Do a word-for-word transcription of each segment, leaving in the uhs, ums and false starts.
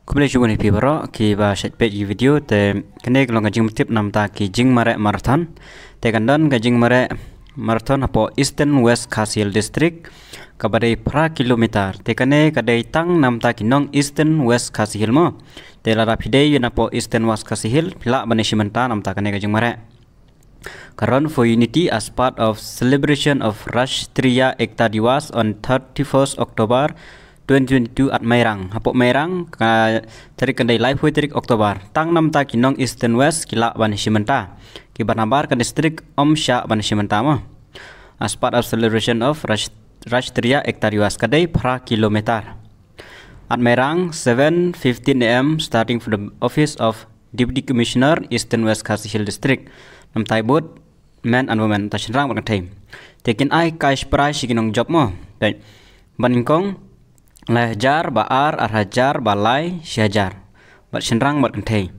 Khublei shibun ïa phi baroh kiba shait peit ïa ki video. Te kane ka long ka jingpyntip namta ki jingmareh marathon. Te kan don ka jingmareh marathon hapoh Eastern West Khasi Hills District, kaba dei phra kilometer. Te kane ka dei tang namta ki nong Eastern West Khasi Hills mo. Te lada phi dei ïa napoh Eastern West Khasi Hills, phi lah ban ïashim bynta namta kane ka jingmareh. Ka Run for Unity as part of celebration of Rashtriya Ekta Diwas on thirty-first October twenty twenty-two at Mairang. Hapoh Mairang, ka tarik kan dei laiphew tarik October. Tang namta ki nong Eastern West ki lah ban ïashim bynta. Kiba nabar ka district ym shah ban ïashim bynta mo. As part of celebration of Rash-, Rashtriya Ekta Diwas, ka dei phra kilometer. At Mairang, seven fifteen A M, starting from the office of Deputy Commissioner, Eastern West Khasi Hills District. Namta i bud, men and women, ta shynrang bad kynthei. Te kin ai cash prize sha ki nongjop mo. Te, ba nyngkong, lai hajar, ba ar, ar hajar, ba lai, shi hajar. Bad shynrang bad kynthei.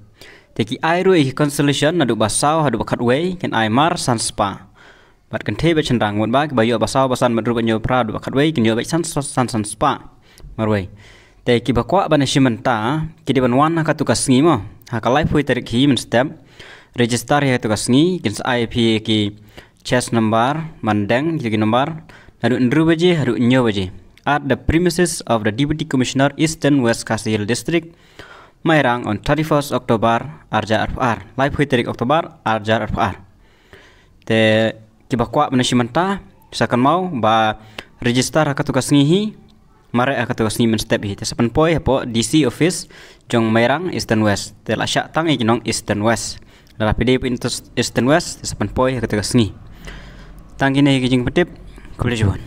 Te ki ai ruh ïa ki consolation, naduh ba saw haduh ba khatwei, kin ai mar san spah. Bad kynthei bad shynrang, mut ba kiba ïoh ba saw ba san, bad ruh ba ïoh phra haduh ba khatwei, kin ïoh ba san, san, san spah marwei. Te kiba kwah ban ïashim bynta, ki dei ban wan ha katu ka sngi mo. Ha ka laiphew tarik hi mynstep, register hi ha katu ka sngi, kin sa ai phi ki chest number, mandeng, ki number, naduh hynriew baje haduh hynñiew baje, at the premises of the Deputy Commissioner, Eastern West Khasi Hills District, Mairang, on thirty-first October, ar hajar arphew ar. Laiphew tarik October, ar hajar arphew ar. Te kiba kwah ban ïashim bynta, sa kynmaw ba register ha katu ka sngi hi, mareh ha katu ka sngi mynstep hi. Te sa pynpoi hapoh D C office jong Mairang, Eastern West. Te la shah tang ïa ki nong Eastern West. Lada phi dei hapoh Eastern West, te sa pynpoi ha katu ka sngi. Tang kine ki jingpyntip, khublei shibun.